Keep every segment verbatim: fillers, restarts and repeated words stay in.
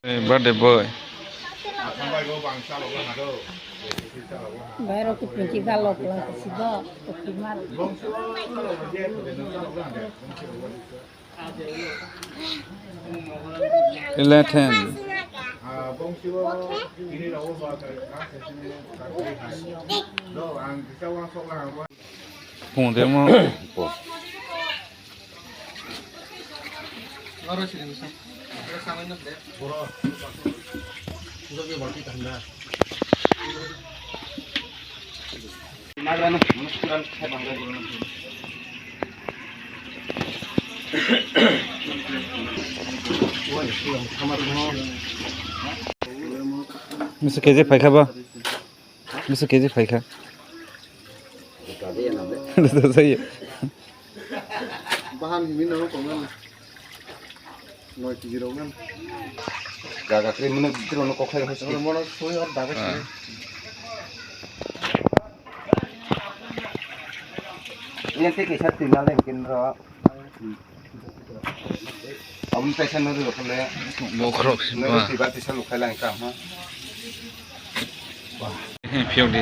Birthday boy. Bairo ku pinki galok lang si do, ku mal. Eleven. Phone de mo. Misa K G phaikha ba? Misa K G phaikha. Bahan himi no tongan. Noi K G rok nang. Gaga kri mene tiro no kokhai hosi. Mono soi or daga sini. Yang tiki satu naleng kinro. Abun taisa nari rokole. Bokhorok si nari ba. Tiba tisa lukhai lang ka ha. He, phiyok di.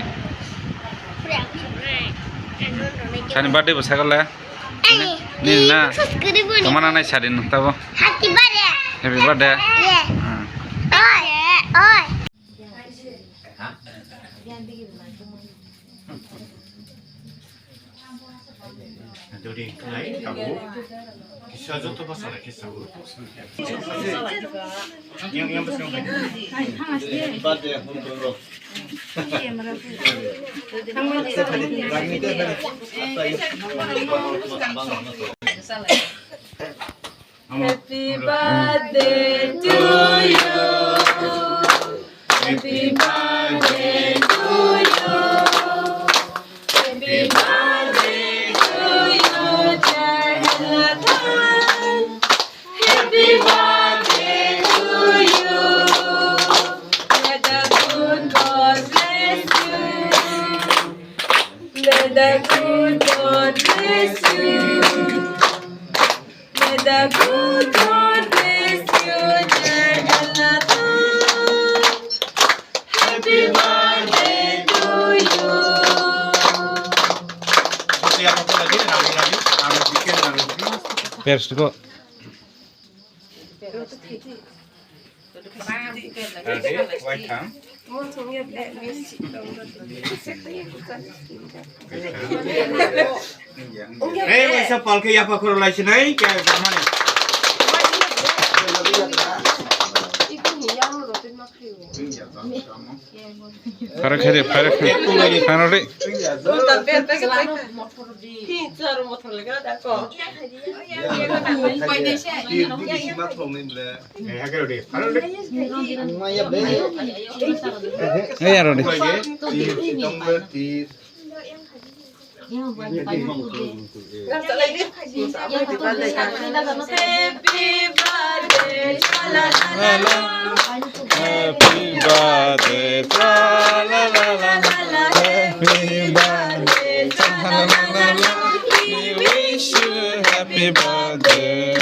Sani birthday bo sakal le. Ni na. Kemana nai sadi nung tabo. Happy birthday. Happy birthday. Yeah. Hmm. Oi. Oi. Duri khai tabu. Kisa joto basa la kisa. Yang, yang basa yang. Happy birthday to you. Happy birthday to you. Happy birthday to you, dear Jonathan. Happy birthday to you. Let the good God bless you. Let the good God bless you. May the good Lord bless you, dear Jonathan. Happy birthday to you. Pers ko. Hey, waisa palke yapa khoro lai sinai, kya zamani. Phara khaide, phara khaide. Phara de. Hey, aro de. Happy birthday, la, la. Happy birthday, la, la, la, la. Happy birthday, la, la, la, la. We wish you happy birthday.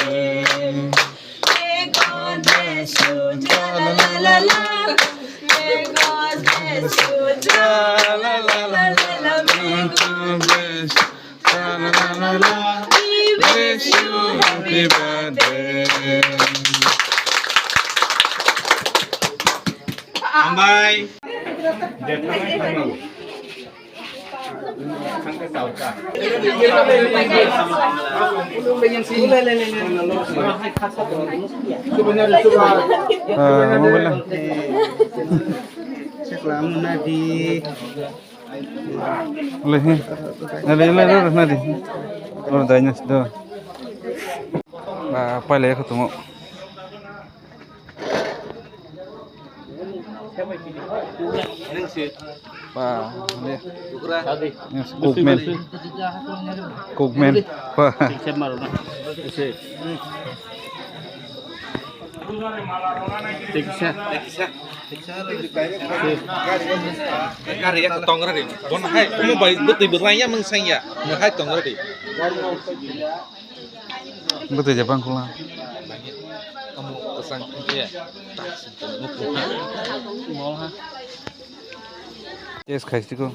May God bless you, la, la, la, la. May God bless you, la, la, la, la, la. May God bless you. Wish you happy birthday. Hambai. Ah, mobile na. Lehi. Nari, nari, nari, nari. Or dai nas do. Ba, paile ko tungo. Ba, le. Yes, Cookman. Cookman. Ba. Gari ya tong ready. Bon hai, kamu bai betul betul ya meng sang ya. Nge hai tong ready. Betul je bang kula. Test khaisiko.